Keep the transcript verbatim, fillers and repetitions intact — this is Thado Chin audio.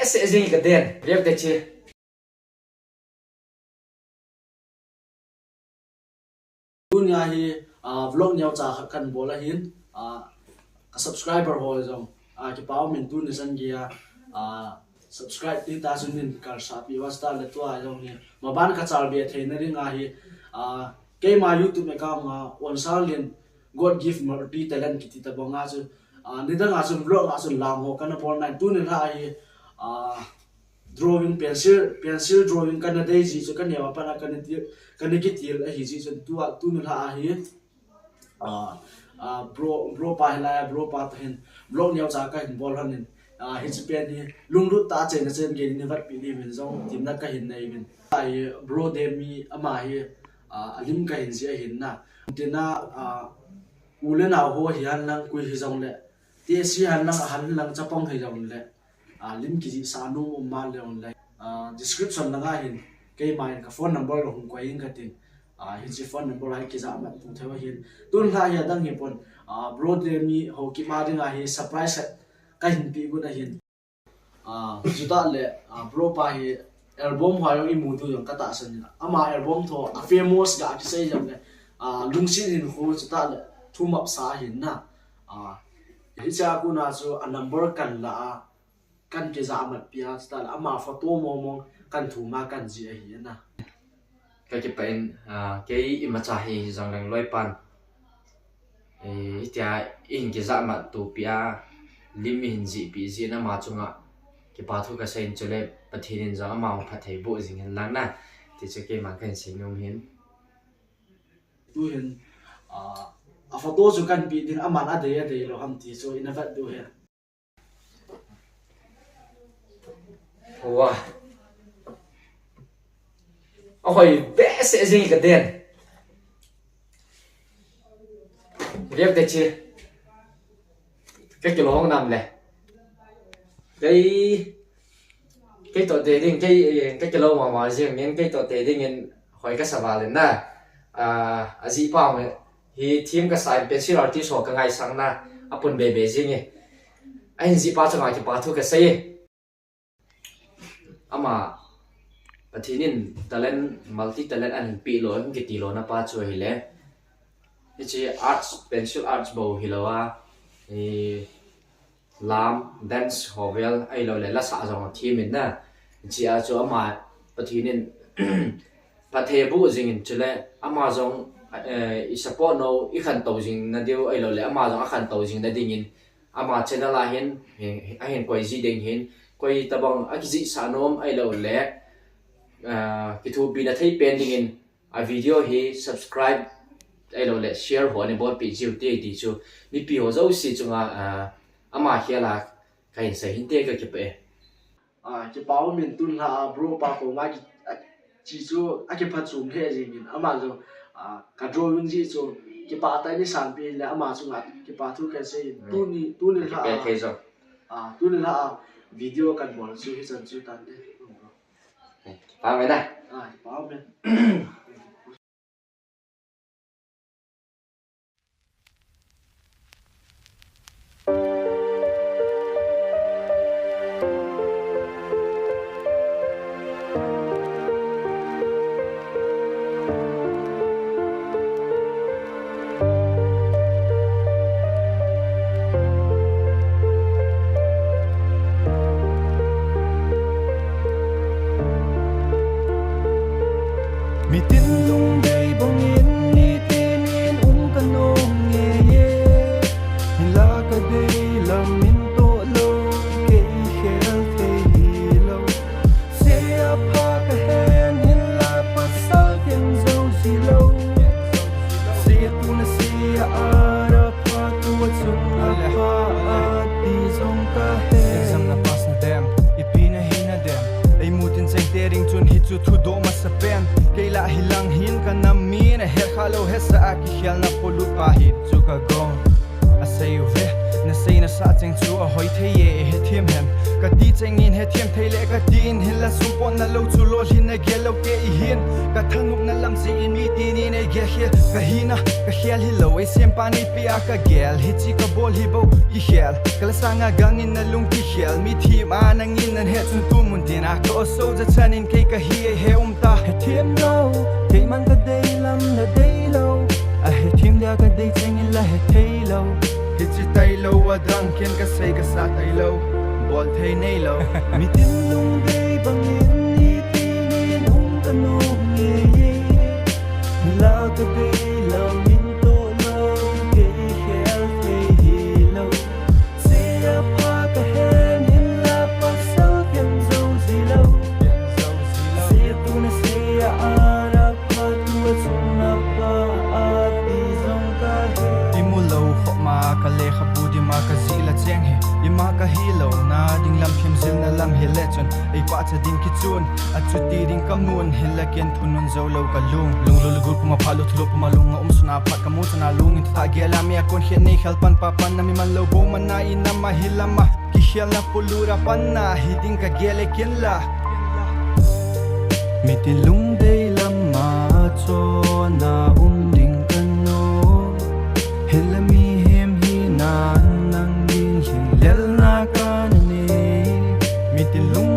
Ese jing ka den. Vek te chi. Tunia hi, ah, vlog neocha khat kan bol ahin, ah, ka subscriber ho jong, ah, kipa umin tuni chan geiya, ah, subscribe ti ta chun nin kal sah pi uva, chutah le tua jong hi maban ka chalbe theina dinga hi, ah, keima YouTube account a Onsalin God Gift Multi Talent kiti tabang a chu, ah, nidang a chun vlog a chun lam ho kana bol nai, tuni lha hi, ah, drawing, pencil, pencil drawing kana dei ji chu ka neo a pat a kana til, kana kitil ahi ji chun tua, tuni lha a hi, ah, ah, bro, bro pa hilai a, bro pa toh hin vlog neocha kahin bol lhonin, ah, hiche pen hi lunglut tah a cheina chen gei in vatpi diuvin jong temna kahin nei uvin. Ahi, bro Demi, ama hi, ah, alim kahin jih ahin na. Tina, ah, u le nao ho hihen lang, koi hijongle, T S C hihen lang, ahan lang, chapang hijongle, ah, lim kijih sah nom um ma le jongle, ah, description langa hin, keima in ka phone number la hung koi in katin, ah, hiche phone number a hi kijah mat tou thei u ahin. Tun lha hi adang hipon, ah, bro Demi Haokip a dinga hi surprise khat kahin pe got ahin. Ah, chutah le, ah, bro pa hi album ho jong imu diu jong ka tahsan in. Ama album tho a famous ga kisei jongle, ah, Lungset Hinkho chutah le Thumap Sa ahin na. Ah, hiche a kona chu a number kan la a, kan kijah mat pi a, chutah le ama photo mong mong kan thum a kan jih ahi na. Ka kipah in, ah, kei imacha hi jong leng loipan, eh, hitia ihin kijah mat tou pi a, lim ihin jih pi jeh in ama chunga kipa thu kasei in, chule Pathen in jong ama hung phatthei boh jing hen lang na, ti chu keiman kahin sei nom hin. Tuhin, ah, a photo chu kan pe ding, aman adei adei lou ham ti chu ina vet diu ahi. Wa. Ahoi behseh jing ka den. Vek te chi. Ka kilou nam le. Kei, kei toh te ding, kei, eh, ka kilou mama jing in, kei toh te dingin hoi kasa val in na. Ah, ajeh pa hi thim kasa in pencil artist ho ka ngaisang na, apun bebe jing e. Ahin jih pa chunga kipa thu kasei e. Ama Pathen in talent, multi talent ahin pe lou, ahin kiti lou na pa chu ahile, hiche arts, pencil arts bou hilou a, eh, lam, dance ho vel, ahilou le lasa jong athem in na. Hiche a chu ama Pathen in phatthei boh jing in, chule ama jong, eh, i support nau, i khantou jing na diu, ahilou le ama jong akhantou jing na dingin, ama channel a hin, eh, ahin koi ji ding hin, koi tabang akijih sah nom ahilou le, ah, kithopi na thei pen dingin, a video hi subscribe ahilou le share ho ana bolpeh jiu te ti chu mipi ho jouse chunga, ah, ama khel a kahin sei hinte, ka kipah e. Ah, kipa umin tun lha a bro pa koma ki, a, chi chu akiphatchom lheh jing in, ama jong, ah, ka drawing jih chu kipah tah in eisanpeh le ama chunga kipa thu kasei in, hmm, tuni, tuni lha a, kipah thei jong, ah, tuni lha a video kan bol chu hichan chu tante. Kipa ume na. Ah, kipa ume. Mitin lungdei bangin nitinin um ka nom ngei e. Hinla ka dei lam min toh lou, kei khel thei hilou. Sia pha ka hen, hinla pasal ken jou ji lou. Sia tuna sia ara pha tua chun a pha a ti jong ka he. Exam na pass na dem, ipi na hi na dem. Ei mutin cheng te ding chun hichu thudoh masa pen. Kei lah hilang hin ka nam min a het kha lou, hesa a kikhel na polut pa hi chu ka gong. Asei uve, Seina sa cheng chu ahoi thei e, hethem hen. Kati cheng in hethem thei le kati in, hinla sumpotna lou chu lolhinna gel lou te ihin. Kathanopna lam jeh in mitin in eigel khel. Kahina kakhel hilou, eisem pan eipeh a kagel. Hiche kabol hi bou kikhel. Kala sanga gang in nalung kikhel. Mithem a nangin nahet chun tumun tin a ka-o soja chan in kei kahi eihe um ta. Hethem lou, keiman kadei lam nadei lou. Ahethem dia kadei cheng in la hethei lou. Hiche tailou adang ken kasei kasa tailou. Bol thei neilou. Mitin lungdei bangin nitin in um kanom e. Hinla kadei lam in toh lou, kei khel thei hilou. Sia pha kahen hinla pasal ken jou jilou. Sia tuna sia ara pha tua chunga pha ati jong kahe. Imu lou khop ma kalekhabu dima kajih la cheng hi. Ima kahilouna ding lam themjilna lam hile chun eipachat ding kichun. Achuti ding kamun hinla ken thunun jou lou kalung. Lunglut le gul puma phatlut thulut puma lung a um suna phat kamu chana lung in thutah gel a mi a kon khet nei khel pan pa pan na mi man lou bou man na in nama hilama. Kikhelna polut a pan na hiding kagel e ken la. Mitin lungdei lama chona um ding kanom. Hinla mihem hina nangin hinlelna kana nei. Mitin lung